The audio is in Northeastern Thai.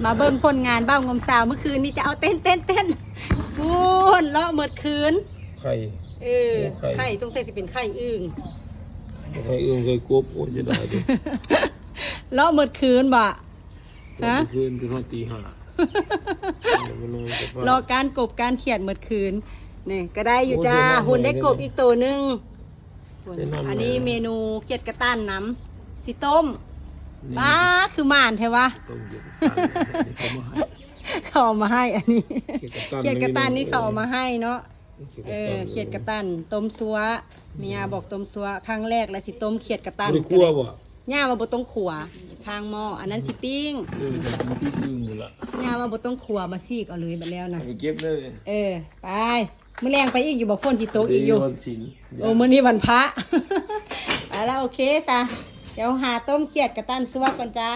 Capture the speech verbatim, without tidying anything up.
มาเบิ่งผลงานบ่าวงมสาวเมื่อคืนนี้จะเอาเต้นเต้นเต้นพูนเลาะเมิดคืน ไข่ เออ โอ้ไข่ ไข่สงสัยสิเป็นไข่อึ่ง ไข่อึ่งไข่กบโอ้เสียดายเด้ เลาะเมิดคืนบ่ ฮะ เมื่อคืนคือฮอดตีห้า มานอนกับป้า เลาะก้านกบก้านเขียดเมิดคืน นี่ก็ได้อยู่จ้า โอ้เสียน้ำ หุ่นได้กบอีกตัวหนึ่ง เสียน้ำ อันนี้ เลย เมนูเขียดกระตันน้ำสิต้ม นี่ ป้าคือหมานแท้วะ ต้มเย็นกันเขามาให้ เขาเอามาให้อันนี้ เขียดกระตัน เขียดกระตันนี่เขาเอามาให้เนาะ เขียด เอก ระตั อน เขียดกระตันต้มซัวเมียบอกต้มซัวครั้งแรกและสิต้มเขียดกระตัน ไม่ได้คั่วบ่ ย่าว่าบ่ต้องขัวข้างหม้ออันนั้นสิปิ้ง เออจะกินปิ้งอึ่งอยู่ละ ย่าว่าบ่ต้องขัวมาซีกเอาเลยบัดแล้วนะ เอาไปเก็บเลย เออ ไปมื้อแรงไปอีกอยู่บ่ฝนสิตกอีกอยู่ เดี๋ววันศีล โอ้มื้อนี้วันพระ ไปแล้วโอเคซะเดี๋ยวหาต้มเขียดกระตันซัวก่อนจ้า